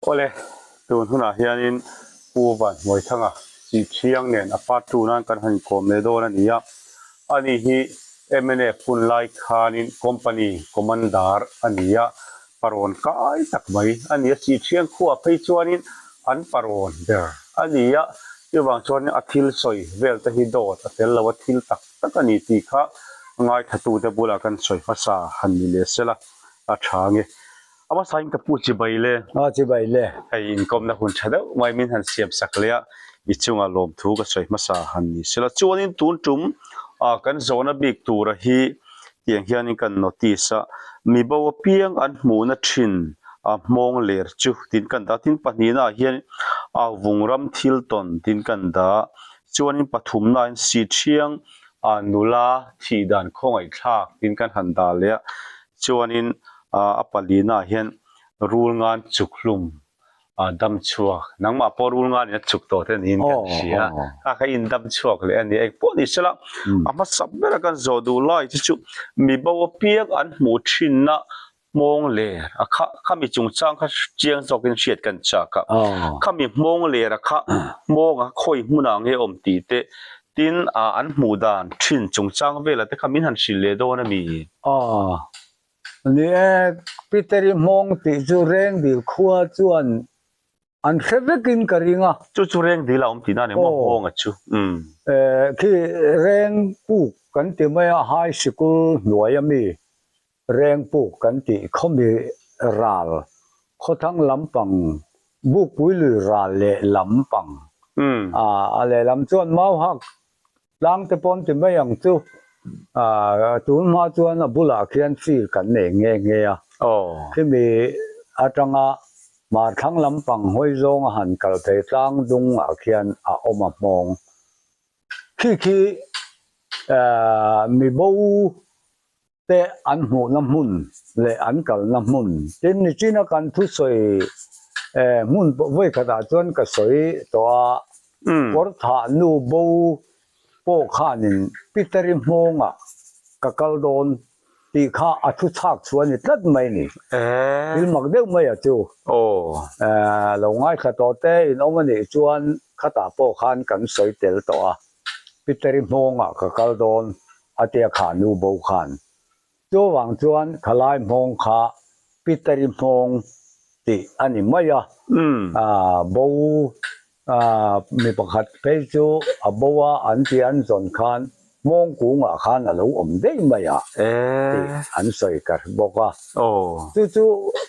Awle, tun hunah hianin Pu Vanhmuaithanga Sihchiang nen a part two nan kan han inkawm leh dawn a ni a. Ani hi mnf hun lai khanin company commander a ni a, parawn kai tak mai a ni a. Sihchiang khuaah phei chuanin an parawn ber a ni a, chuvang chuanin a thil sawi vel te hi dawt a tel lo a, thil tak tak a ni tih kha ngaithlatute bulah kan sawi hmasa han ni leh sela a tha nge. A hmasain ka pu chibai le. A chibai le. Hei inkawmna hun tha deuh mai min han siam sak leh a, i chunga lawmthu ka sawi hmasa han ni sela. Chuanin tun tum ah kan zawhna bik tura hi tiang hianin kan notice a, mi bo apiang an hmuhna thin a hmawng ler chu tin kan dah a, tin pahnihna ah hian a vung ram thil tawn tin kan dah a, chuanin pathumna ah hian sithiang a nula thih dan khawngaihthlak tin kan han dah leh a, Chuanin a palina ah hian rul ngan chuk hlum a dam chhuak, nangmah pawh rul ngan in a chuk tawh te niin kan hria, kha kha in dam chhuak leh a ni. Eng pawh ni sela a hmasa bera kan zawh duh lai te chu mi bo apiang an hmuh thinna hmawng ler a kha, khami chungchang kha chiang zawkin hriat kan chak a, khami hmawng ler a kha hmawng a khawi hmunah nge awm tih te Tin, an hmuh dan thin chungchang vela te kha min han hrilh leh dawn a mi? Aw, ni e, Peter-i hmawng tih chu Rengdil khua chuan an hre vekin ka ring a. Chu chu Rengdil a awm tihna a ni maw hmawnga chu? Umm. Khi Rengpuk kan ti mai a, High Sikul hnuai a mi Rengpuk kan tih khawmi ral khawthlang lampang Bukpui lui ral leh lampang a lehlam chuan Mauhak tlang te pawh an ti mai ang chu tun hma chuan a bulah khian field kan nei nghe nghe a khimi atanga hmarthlang lampang hawi zawnga han kal phei tlang dungah khian a awm a hmawng khi khi mibo te an hmuhna hmun leh an kalna hmun. Tin, nichina kan thusawi hmun pawh vawi khatah chuan ka sawi tawh a, kawr thah nu bo pawh khanin Peter-i hmawngah ka kal dawn tih kha a thu chhak chhuah a ni tlat mai ni. Thil mak deuh mai a chu. Lo ngaithla tawh te in awm a nih chuan khatah pawh khan kan sawi tel tawh a, Peter-i hmawngah ka kal dawn A tia kha nu bo khan. Chuvang chuan khalai hmawng kha Pitari hmawng tih a ni mai a. Bo mi pakhat phei chu a bo a an tih an zawn khan hmawng kungah khan a lo awm daih mai a tih an sawi ka hre bawk a. Chu chu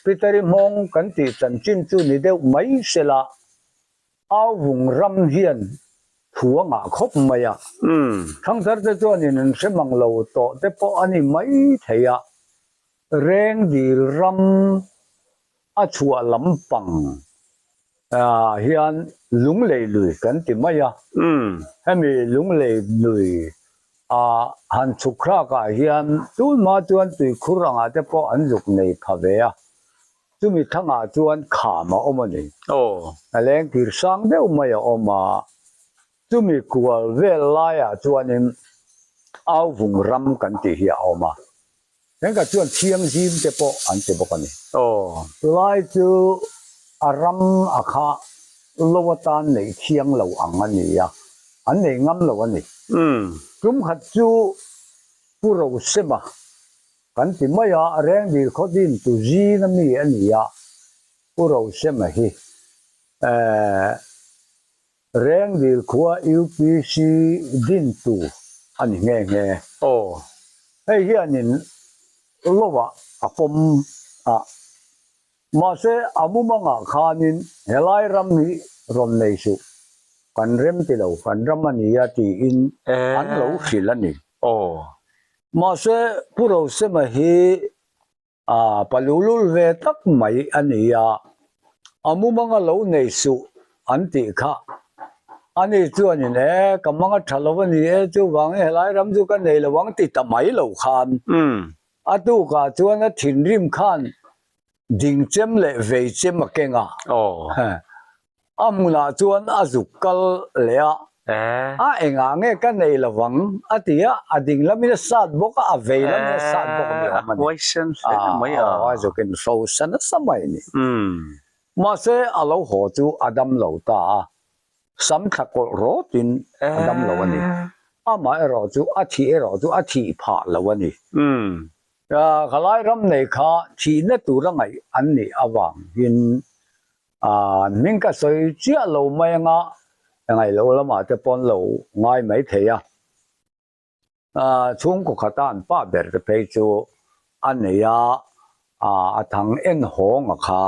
Pitari hmawng kan tih chanchin chu ni deuh mai sela. Auvung ram hian thu a ngah khawp mai a, thangthar te chuanin an hre mang lo tawh te pawh a ni mai thei a, Rengdil ram a chhuah lampang ah hian Lunglei lui kan ti mai a, hemi Lunglei lui a han chhuk thlak ah hian tunhma chuan tuikhur angah te pawh an zuk nei pha ve a. Chumi thangah chuan kham a awm a ni. A leng kir sang deuh mai a awm a, chumi kual vel laiah chuanin Auvung ram kan tih hi a awm a. Thenkhat chuan Thianghlim te pawh an ti bawk a ni. Chulai chu a ram a kha lo atan neih thiang lo ang a ni a, an nei ngam lo a ni. Tum khat chu Pu Rosema Kan ti mai a, Rengdil khawtin tu zing a mi a ni a, Pu Rosema hi eh Rengdil khua UPC dintu a ni nghe nghe. Aw. Hei hianin lovah a pawm a, mahse a mumangah khanin helai ram hi rawn nei suh, kan rem ti lo, kan ram a ni a tiin an lo hrilh a ni. Aw. Mahse, Pu Rosema hi a palulul ve tak mai a ni a, a mumanga lo nei suh an tih kha. Ani chuanin, E, ka manga tha lo a ni e, chuvangin helai ram chu ka nei lo ang ti ta mai lo khan. A tukah chuan a thinrim khan dingchem leh veichem a keng a. A hmunah chuan a zuk kal leh a, a engah nge ka nei lo vang a ti a, a ding lamin a sat bawk a, a vei lamin a sat bawk a ni awm a ni. A huaisen hle mai a. A zukin hrosa nasa mai a ni. Mahse a lo haw chu a dam lo ta a, sam thla kawlh rawtin a dam lo a ni. Amah erawh chu a thih erawh chu a thih phah lo a ni. Khalai ram nei kha thihna tura ngaih an nih avangin an hming ka sawi chiah lo mai anga ngaih loh lamah te pawh an lo ngai mai thei a. Chhungkaw khata an pa ber te phei chu a nei a, a thang en hawnga kha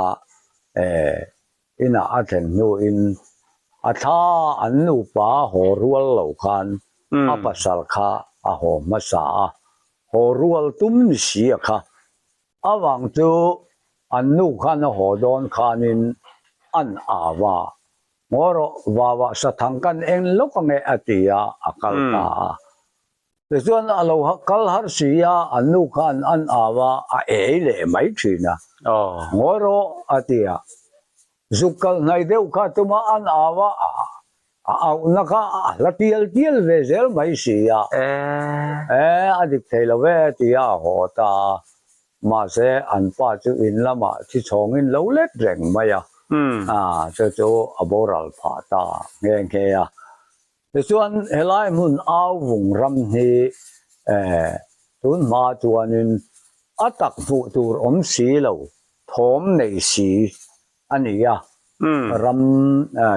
inah a thlen hnuin a thla an nupa haw rual lo khan a pasal kha a haw hmasa a, haw rual tum ni si a kha. Avang chu an nu khan a haw dawn khanin an au a, Ngaw rawh, vauah sathang kan eng lawk ange a ti a, a kal ta a. Tichuan a lo kal har si a, an nu khan an au a, a ei leh mai thin a. Ngaw rawh a ti a, zuk kal hnai deuh kha tuma an au a, a auhna kha a hla tial tial ve zel mai si a. E, a dik thei lo ve a ti a, a haw ta a. Mahse, an pa chu in lamah thi chhawngin lo let reng mai a, chu chu a boral phah ta nghe nghe a. Tichuan, helai hmun au vung ram hi tun hma chuanin a tak hmuh tur awm si lo, thawm nei si a ni a, ram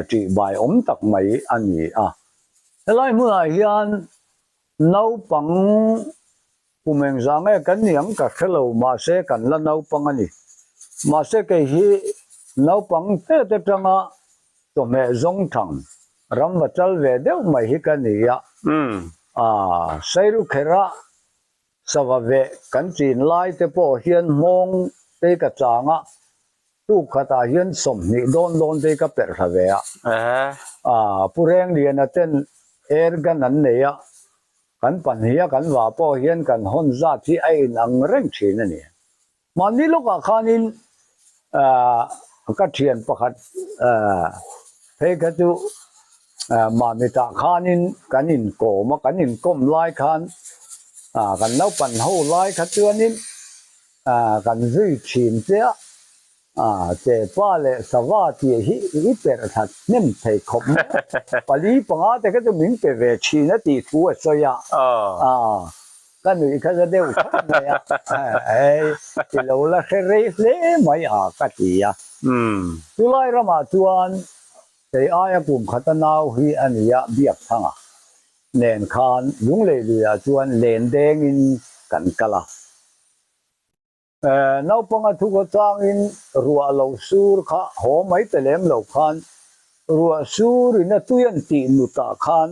ṭihbai awm tak mai a ni a. Helai hmunah hian naupang Kum engzah nge kan ni ang ka hre lo mahse kan la naupang a ni. Mahse kei hi naupang tet atanga chawhmeh zawng thang ram va chal ve deuh mai hi ka ni a. Aaa Sairukhera sava veh kan chin lai te pawh hian hmawng te ka chang a, tuk khatah hian 20 dawn dawn te ka perh thla ve a. Aaa Pu Rengliana ten air gun an nei a, Kan pahniha kan vah pawh hian kan hawn zat hi a inang reng thin a ni. Mahni lawkah khanin ka thian pakhat phei kha chu mahmitah khanin kan inkawm a, kan inkawm lai khan kan naupan ho lai kha chuanin kan zui thin che a. A, che pa leh sava tih hi i perh that hnem thei khawp mai a, pali panga te kha chu min pe ve thin a tih thu a sawi a, a, ka nuih kha za deuh khawp mai a, hei ti lo la hre rei hle mai a ka ti a. Chulai ramah chuan kei aia kum khata nau hi a ni a, Biakthanga nen khan Lunglei luiah chuan len dengin kan kal a. Naupanga thu khaw changin ruah lo sur kha haw mai ta lem lo khan ruah surin a tui an tih nutah khan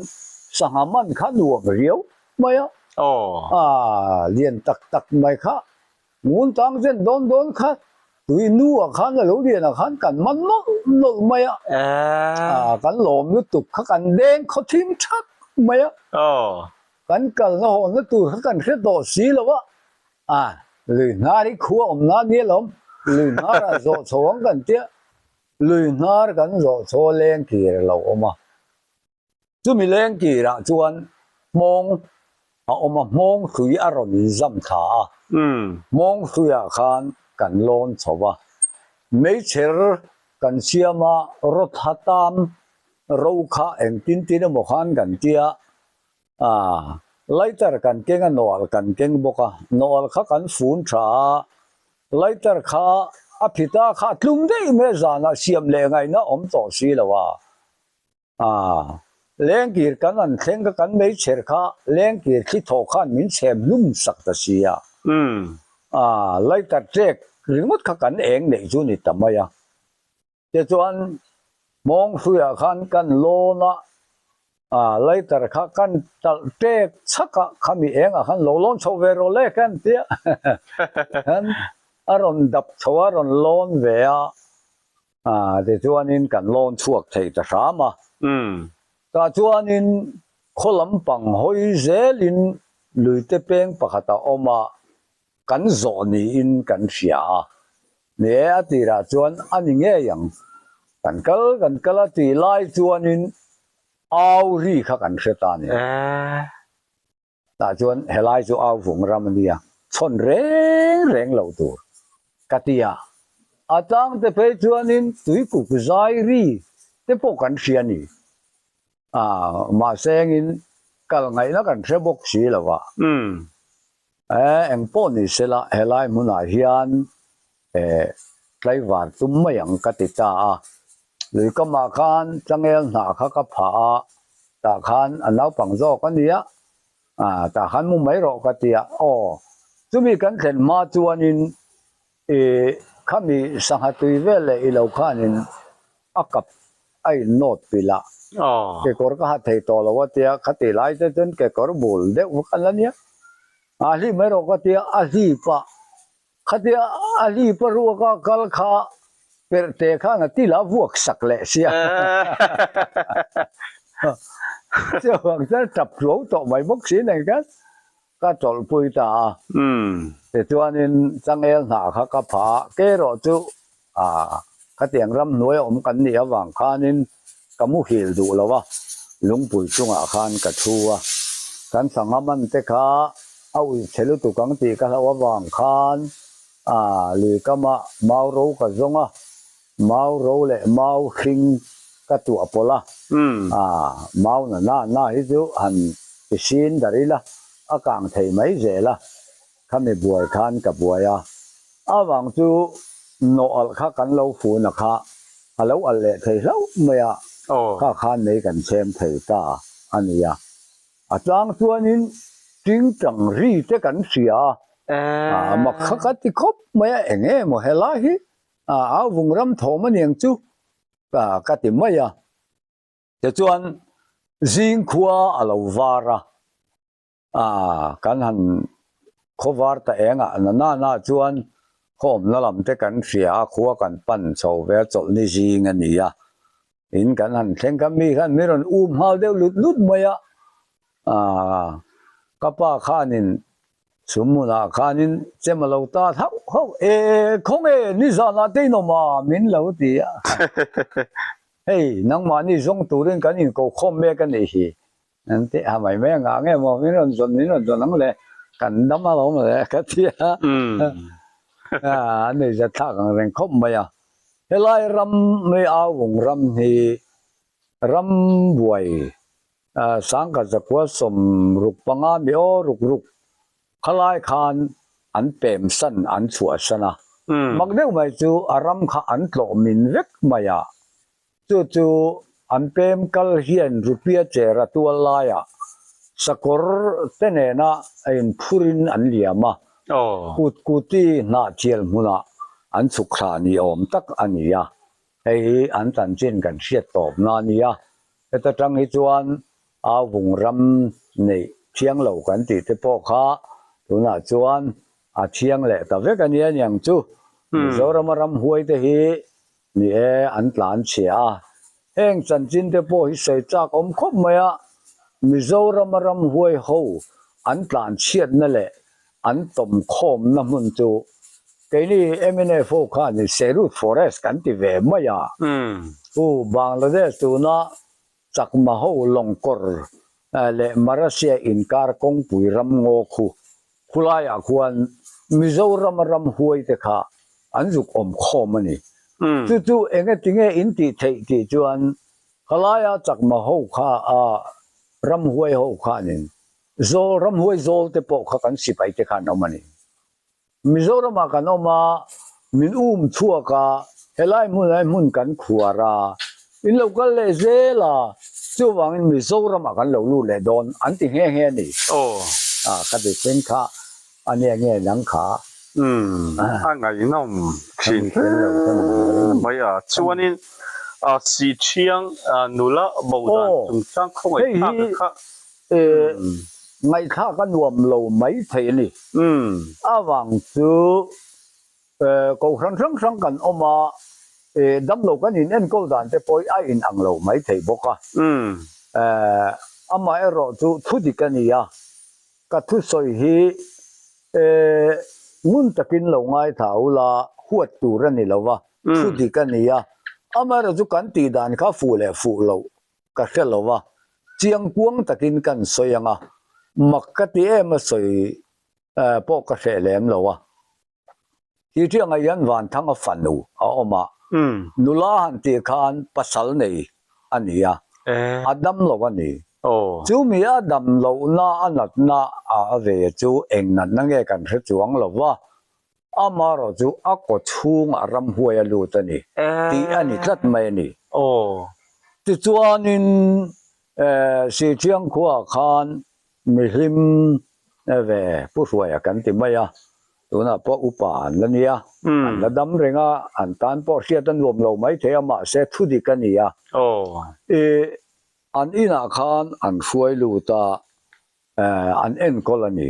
sangha man kha nuam riau mai a, a lian tak tak mai kha ngun tang zen dawn dawn kha tui nu ah khan a lo lian ah khan kan man nawlh nawlh mai a, kan lawm lutuk kha kan deng khaw thim thak mai a, kan kalna hawnna tur kha kan hre tawh si lo a. A, lui hnar hi khua awm na nia lawm, lui hnar ah zawh chho ang kan tia, lui hnar kan zawh chho a leng kir a lo awm a, chumi leng kir ah chuan hmawng a awm a, hmawng hrui a rawn inzam thla a, hmawng hrui ah khan kan lawn chho a, meichher kan siam a, rawtha tam ro kha engtin tin emaw khan kan tia, A, lighter kan keng a, nawlh kan keng bawk a, nawlh kha kan fun tha a, lighter kha a phita kha a tlum daih mai a, zanah siam leh ngaihna awm tawh si lo a, a, lengkir kan an thleng kha kan meichher kha lengkir thli thawh khan min chhem hlum sak ta si a, a, lighter ṭek ringawt kha kan eng neih chu ni ta mai a. Tichuan, hmawng hruiah khan kan lawn a, a lighter kha kan talh ṭek chhak a, khami engah khan lo lawn chho ve rawh le kan ti a, khan a rawn dap chho a, rawn lawn ve a, tichuanin kan lawn chhuak thei ta hram a. Tah chuanin khaw lampang hawi zelin luite peng pakhat a awm a, kan zawh niin kan hria a, ni e a tirah chuan a ni ngei ang, kan kal kan kal a tih lai chuanin au ri kha kan hre ta a ni. Tah chuan helai chu au vung ram a nia, chhawn reng reng lo tur ka ti a. A tlang te phei chuanin tuikuk zai ri te pawh kan hria ni. A, mahse engin kal ngaihna kan hre bawk si lo a. E, eng pawh ni sela helai hmunah hian e, tlaivar tum mai ang ka ti ta a. Lui kamah khan changel hnah kha ka phah a, tah khan a naupang zawk a nia, a, tah khan mu mai rawh ka ti a. Aw, chumi kan thlen hma chuanin I khami sangha tui vel leh i lo khanin a kap a in nawt pilh a, kekawr ka ha thei tawh lo a tia, khati lai te chuan kekawr bul deuh vek a la nia, a hlip mai rawh ka tia, a hlip a, khatia a hlip a ruak a kal kha perh te khan a tila vuak sak leh sia, chuvang chuan tap tluau tawh mai bawk si nen khan. Ka chawlhpui ta a, tichuanin changel hnah kha ka pha a, kerawh chu khatiang ramhnuai a awm kan nih avang khanin ka muhil duh lo a, lungpui chungah khan ka thu a, kan sangha man te kha a uih chhe lutuk ang tih ka hlauh avang khan lui kamah mau ro ka zawng a, Mau ro leh mau hring ka tuah pawlh a, mau na na na hi chu han ti sin dar ila a kang thei mai zel a, khami buai khan ka buai a, avang chu nawh alh kha kan lo fun a kha a lo alh leh thei hlauh mai a, kha khan mei kan chhem thei ta a nia. A tlang chuanin tingtang ri te kan hria a, mak kha ka ti khawp mai a, eng emaw helai hi A au vung ram thawm a niang chu ka ti mai a. Tichuan zing khua a lo var a, a kan han khaw var ta eng ah na na na chuan khaw awmna lam te kan hria a, khua kan pan chho ve a chawlhni zing a ni a. In kan han thleng kha mi khan min rawn um nghal deuh lut lut mai a, a ka pa khanin Chu hmunah khanin chem a lo tat hauh hauh e, khawnge nizanah te inawm a min lo ti a, hei nangmahni zawng turin kan inkokhawm mek a nih hi an ti a, mai mai angah nge maw min rawn zawn min rawn zawn ang le kan dam alawm le ka ti a, a nuihzat thlak ang reng khawp mai a, helai ram mai Auvung ram hi ram buai Sangkhat zakua 65 mi aw ruk ruk khalai khan an pem san an chhuah san a, mak deuh mai chu a ram kha an tlawh min vek mai a, chu chu an pem kal hian rupia chera tual laiah sakawr te nena a inphurin an liam a, kut kuti hnah thial hmunah an chhuk thla ni awm tak a ni a. Hei hi an chanchin kan hriat tawpna a nia. Heta tang hi chuan au vung ram neih thiang lo kan tih te pawh kha tunah chuan a thiang leh ta vek a nia niang chu. Mizorama ramhuai te hi ni e an tlan chhia a. Heng chanchin te pawh hi sawi chak awm khawp mai a. Mizorama ramhuai ho an tlan chhiatna leh an tawm khawmna hmun chu keini mnf ho khanin Serut Forest kan ti ve mai a, u Bangladesh tuna Chakma ho lawngkawr leh Marasia inkar kawngpui ram ngaw khu khulaiah khuan Mizorama ramhuai te kha an zuk awm khawm a ni. Chu chu engatinge in tih theih tih chuan khalaia Chakma ho kha a ramhuai ho khanin Zawl ramhuai zawl te pawh kha kan sipai te khan awm a ni. Mizoramah kan awm a, min um chhuak a, helai hmunah hmun kan khuar a, in lo kal leh zel a, chuvangin Mizoramah kan lo lut leh dawn an ti nghe nghe a ni. Aw. A ka ti thleng kha a nia nge nang kha. Umm a ngaihnawm thin hle mai a, chuanin si thiang nula bo dan chungchang khawngaih thlak kha Ngaihthlak a nuam lo mai thei a ni. Avang chu kohhran hrang hrang kan awm a, damlo kan in enkawl dan te pawh a in ang lo mai thei bawk a. Amaherawh chu thu dik a ni a, ka thusawi hi ngun takin lo ngaithla ula huat tur a ni lo va, thu dik a ni a. Amaherawh chu kan tih dan kha fuh leh fuh loh Ka hre lo a, chiang kuang takin kan sawi ang a, mak ka ti em a sawi pawh ka hreh lem lo a. Titiangah hian Vanthanga fanu a awm a, nula han tih khan pasal nei a ni a, a dam lo a ni. Chumi a dam lohna a natna a ve chu eng natna nge kan hre chuang lo va, amaherawh chu a kaw chhungah ramhuai a lut a ni tih a ni tlat mai a ni. Tichuanin Sithiang khuaah khan Mihlim ve Pu Hruaia kan ti mai a, tunah pawh upa an la nia, an la dam reng a, an tan pawh hriat a nuam lo mai thei a, mahse thu dik a ni a. I an inah khan an hruai lut a, an enkawl a ni.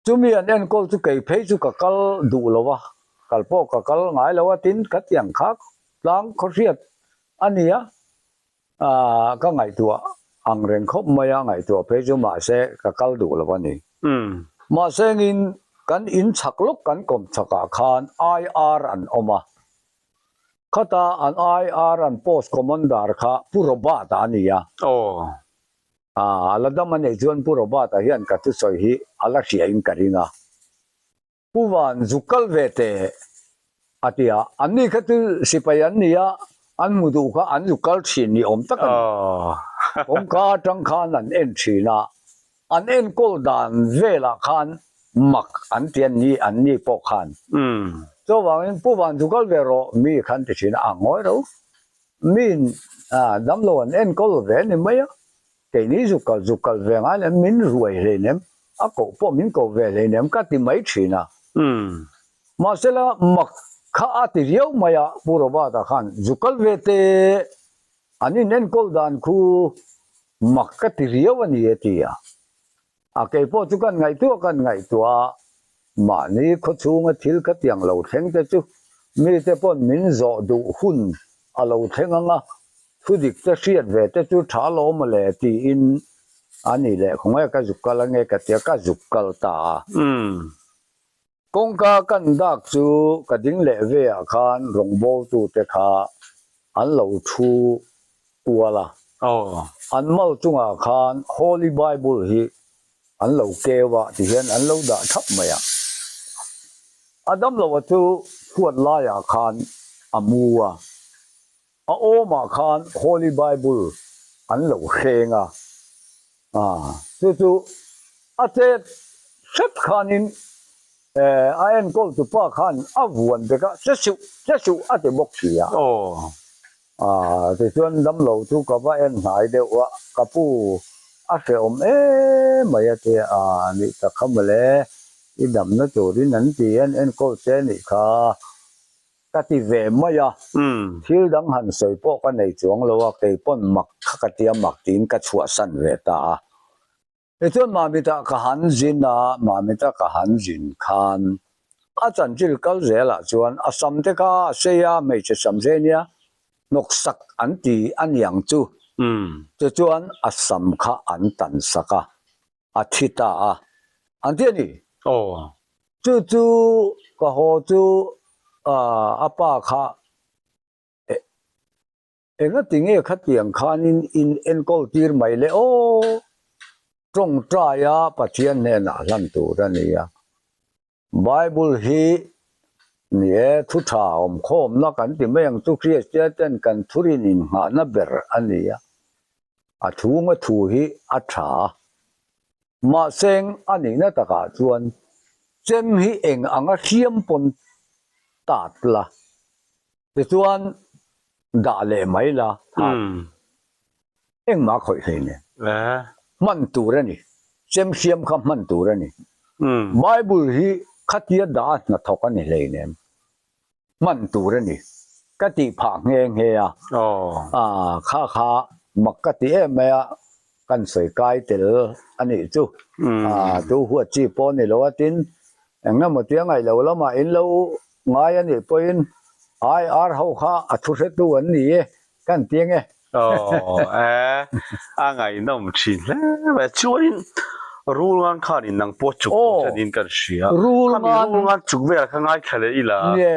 Chumi an enkawl chu kei phei chu ka kal duh lo a, kal pawh ka kal ngai lo a, tin ka tiang kha tlang khawhriat a ni a, aah ka ngaihtuah ang reng khawp mai a, ngaihtuah phei chu mahse ka kal duh lo a ni. Mahse engin kan in chhak lawk kan kawm chhakah khan IR an awm a, khata an IR an post commander kha Pu Robert-a a ni a. A la dam a neih chuan Pu Robert-a hian ka thusawi hi a la hriain ka ring a. Pu Van zuk kal ve teh a ti a, anni kha chu sipai an ni a, an hmu duh kha an zuk kal thin ni awm tak a ni. Kawngka atang khan an en thin a, an enkawl dan velah khan mak an ti a ni, anni pawh khan. Chuvangin Pu Van zuk kal ve rawh mi khan ti thin a, a ngawi reuh. Min damlo an enkawl ve ni mai a, keini zuk kal zuk kal ve ngai lem min ruai hleinem, a koh pawh min koh ve hleinem ka ti mai thin a. Mahsela mak kha a ti riau mai a, Pu Robert-a khan zuk kal ve teh, an in enkawl dan khu mak ka ti riau a ni a ti a. A kei pawh chu kan ngaihtuah kan ngaihtuah a, mahni khawchhunga thil kha tiang lo thleng te chu mite pawn min zawh duh hun a lo thleng ang a, thudik te hriat ve te chu tha lawm mawle tiin a ni leh khawnge ka zuk kal ange ka tia ka zuk kal ta a. Kawngka kan dak chu ka ding leh ve ah khan rawngbawltute kha an lo thu kual a. An mal chungah khan Holy Bible hi an lo keu a tihian an lo dah thap mai a. A damloha chu chhuat laiah khan a mu a. A awmah khan Holy Bible an lo hreng a, chu chu a chet hrep khanin a enkawl tupa khan a vuan bek a, che suh, che suh a ti bawk si a. Tichuan damlo chu ka va en hnai deuh a, ka pu a hrehawm em mai a ti a, nih tak kha mawle, i damna turin an ti an enkawl che nih kha. Ka ti ve mai a, thil dang han sawi pawh ka nei chuang lo a, kei pawn mak kha ka tia mak tiin ka chhuahsan ve ta a. Tichuan Mamita ka han zin a, Mamita ka han zin khan a chanchil kal zelah chuan a sam te kha a sei a, hmeichhe sam sei nia hnawksak an ti a niang chu, tichuan a sam kha an tan sak a, a thi ta a, an ti a ni. Aw. Chu chu ka haw chu a pa kha engati nge khatiang khanin in enkawl tir mai le aw, tawngtaia Pathian hnenah hlan tur a ni a. Bible hi ni e, thu tha awmkhawmna kan ti mai ang chu Kristian ten kan thurin innghahna ber a ni a, a chhunga thu hi a tha a. Mahseng a nihna takah chuan chem hi eng anga hriam pawn tat la, tichuan dah leh mai la that. Engmah khawih hlei nen. Hman tur a ni. Chem hriam kha hman tur a ni. Bible hi khatia dah a hnathawk a ni hlei nem. Hman tur a ni. Ka tih phah nghe nghe a. Kha kha mak ka ti em mai a. Kan sawi kai tel a nih chu. Tu huat chi pawh a ni lo a tin eng emaw tia ngaih lo lamah in lo ngai a nih pawhin IR ho kha a thu hretu an ni e. Kan ti ange. Aw e, a ngaihnawm thin hle mai. Chuanin Rulngan khanin nang pawh chuk tur chuanin kan hria. Rulngan. Khami Rulngan chuk velah kha ngaithla leh ila. Nge,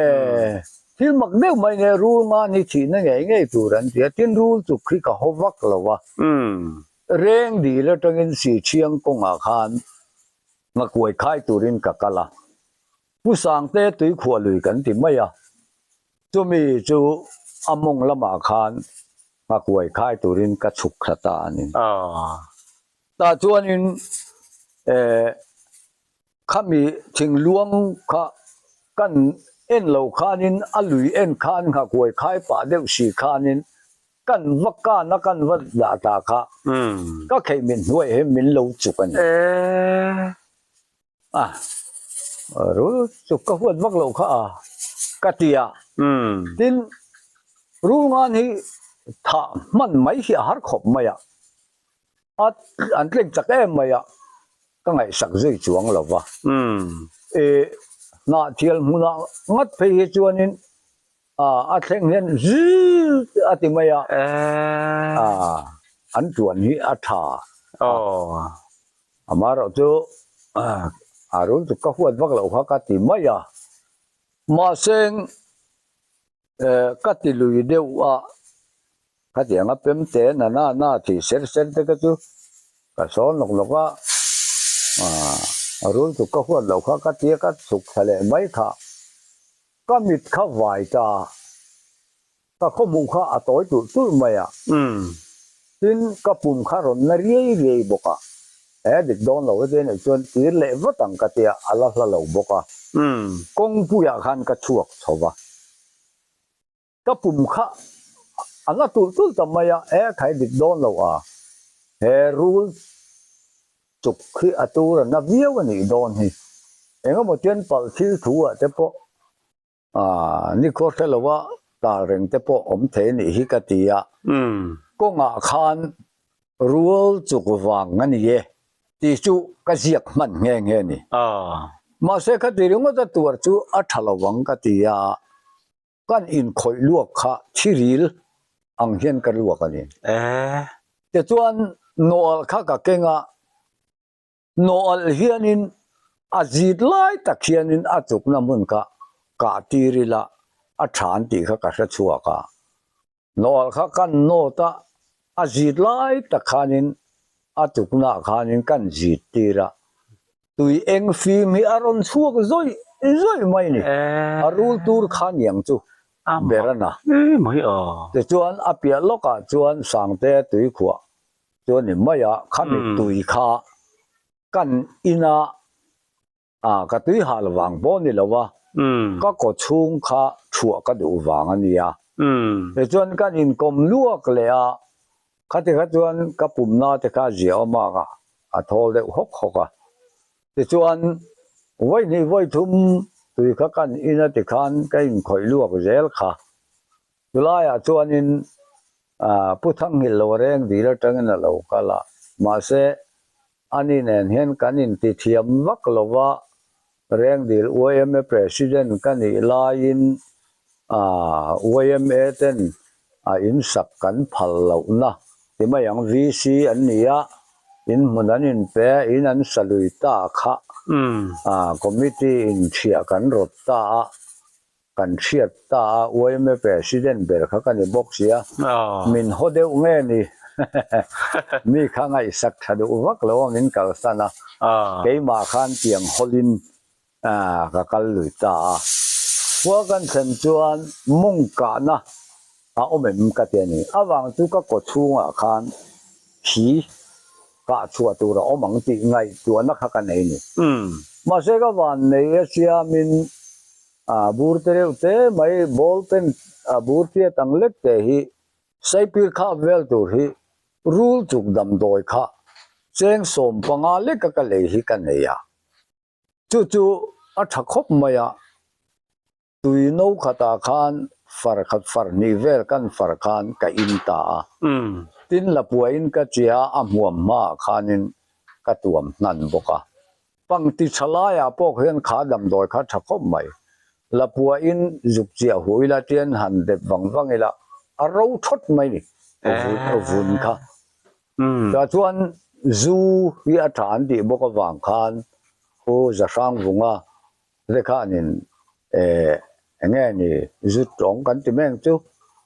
thil mak deuh mai nge Rulngan hi thihna ngei ngei tur an ti a, tin rul chuk hi ka haw vak lo a. Reng dil atangin Sihchhiang kawngah khan ngakuai khai turin ka kal a. Pu Sangte tuikhuah lui kan ti mai a, chumi chu a mawng lamah khan nghakuai khai turin ka chhuk thla ta a ni. Tah chuanin khami thingluang kha kan en lo khanin a lui en khan nghakuai khai pah deuh si khanin kan va kan a kan va dah ta kha ka kheih mit hnuai hi min lo chuk a ni. A rul chuk ka huat vak loh kha a ka ti a tin rul ngan hi thah hman mai hi a har khawp mai a a an tleng chak em mai a ka ngaihsak zui chuang lo va e hnahthial hmunah ngat phei hi chuanin a thleng hian zut a ti mai a an tuan hi a tha amaherawh chu a rul chu ka huat vak loh kha ka ti mai a mahse ka ti lui deuh a Khatianga pem te na na na tih ser ser te kha chu ka sawn lawk lawk a, a rul chu ka huat loh kha ka tia ka chhuk thla leh mai kha. Ka mit kha vai ta, ka khawhmuh kha a tawi tulh tulh mai a, tin ka pum kha rawn na riai riai bawk a, he dik dawn lo heti anih chuan tir leh vat ang ka tia a la hla lo bawk a, kawngpuiah khan ka chhuak chho va. Ka pum kha a la tulh tulh ta mai a, e khai dik dawn lo a, he rul chuk hi a tur a na viau a nih dawn hi. Engemaw tian palh thil thu ah te pawh ah nikhaw hre lo a tal reng te pawh awm thei a nih hi ka ti a, kawngah khan rul chuk vang a ni e tih chu ka ziak hman nghe nghe a ni. Mahse khati ringawt a tuar chu a tha lo ang ka ti a. Kan inkhawih luak kha thiril ang hian ka luak a ni. Tichuan nawalh kha ka keng a, nawalh hianin a zit lai tak hianin a chukna hmun kha kah tir ila a tha an tih kha ka hre chhuak a. Nawalh kha kan nawt a, a zit lai tak khanin a tuknaah khanin kan zit tir a, tui eng fim hi a rawn chhuak zawih zawih mai ni, a rul tur kha niang chu ber a na. Tichuan a piah lawkah chuan Sangte tuikhuah chu a ni mai a, khami tui kha kan inah A, ka tui hal vang pawh ni lo a, ka kaw chhung kha thuah ka duh vang a nia. Tichuan kan inkawm luak leh a, khati kha chuan ka pumna te kha a zia awm a, a thawl deuh hawk hawk a. Tichuan vawi hnih vawi thum tui kha kan in a tikhan ka inkhawih luak zel kha. Chulaiah chuanin Pu Thanghilh lo reng dil atangin a lo kal a, mahse Ani nen hian kan intithiam vak lo va, Rengdil yma President ka nih laiin yma ten a insak kan phal lohna ti mai ang, VC an ni a, inhmun an inpe a, in an sa lui ta kha Committee in chhiah kan rawt ta a, Kan hriat ta a, yma President ber kha ka ni bawk sia, min haw deuh nge ni? Mi kha ngaihsak tha duh vak lo a min kalsan a, keimah khan tiang hawlin ka kal lui ta a. Khua kan thlen chuan mawng kahna a awm em ka ti a ni. Avang chu ka kaw chhungah khan thi kah chhuah tur a awm ang tih ngaihtuahna kha ka nei a ni. Mahse ka van nei a siamin A bur te reuh te mai ball pen a bur tiat ang lek te hi saipir khap vel tur hi rul chuk damdawi kha cheng 15 leka ka lei hi ka nei a, chu chu a tha khawp mai a, tui no khatah khan far khat far hnih vel kan far khan ka in ta a, tin lapuain ka tia a hmuam hmaah khanin ka tuam hnan bawk a. Pangti tha laiah pawh khian kha damdawi kha tha khawp mai. Lapuain zuk chiah hu ila tian han dep vang vang ila a ro thawt mai ni vun kha. Tah chuan zu hi a tha an tih bawk avang khan Pu Zahrangvunga te khanin eng nge ni zu tawng kan ti meng chu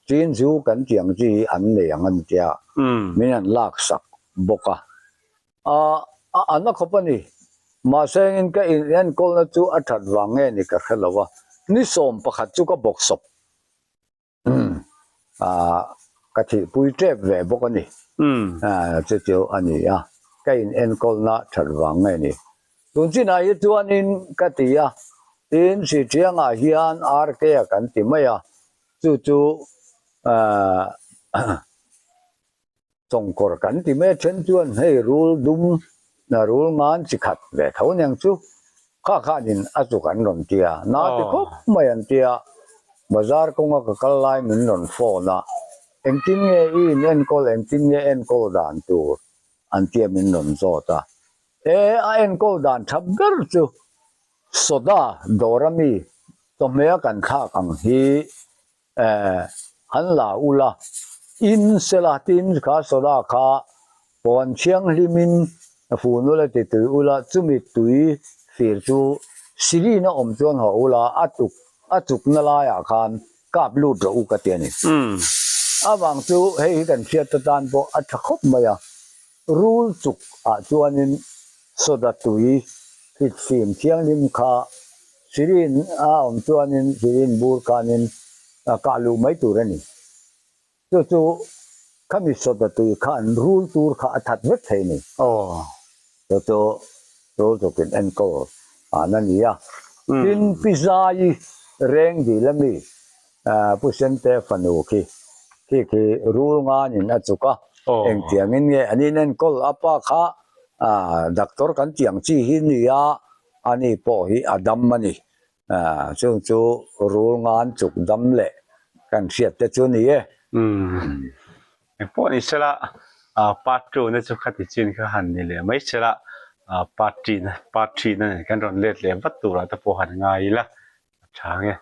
chin zu kan tih ang chi hi an nei ang an tia min han laksak bawk a. A a na khawp a ni. Mahse engin ka in enkawlna chu a that vang nge ni ka hre lo a, ni 11 chu ka bawksawp ka thihpui tep ve bawk a ni. Chu chu a ni a, ka in enkawlna that vang nge ni. Tun chinah hi chuanin ka ti a, tin Sihṭiangah hian RK a kan ti mai a, chu chu Chawngkawr kan ti mai a then chuan hei rul dum rul ngan chi khat ve tho aniang chu kha khanin a chuk an rawn ti a, na ti khawp mai an ti a, bazar kawnga ka kal lai min rawn phone a, engtin nge i in enkawl engtin nge enkawl dan tur an tia min rawn zawt a, e a enkawl dan tha ber chu soda dawr ami chawhmeh a kan thlak ang hi Eh, han la ula, in sela tin kha soda kha pawn thianghlimin fun ula ti tui ula, chumi tui fir chu sirin a awm chuan haw ula, a tuk a chukna laiah khan kap lut rawh u ka ti a ni. Avang chu hei hi kan hriat atan pawh a tha khawp mai a, rul chuk ah chuanin soda tui hlit fim thianghlim kha Sirin a awm chuanin sirin bur khanin kah luh mai tur a ni. Chu chu khami soda tui khan rul tur kha a that vek thei a ni. Chu chu rul tukin enkawl an a ni a. Tin, Pi Zai reng dil ami Pu Sente fanu khi khi khi rul nganin a chuk a, engtiangin nge an inenkawl a pa kha doctor kan tih ang chi hi ni a, ani pawh hi a dam a ni. Chung chu rul ngan chuk dam leh kan hriat te chu ni e. Eng pawh ni sela part 2 na chu khati chin kha han ni leh mai sela part 3 na part 3 na nen kan rawn let leh vat turah te pawh han ngai ila a tha nge.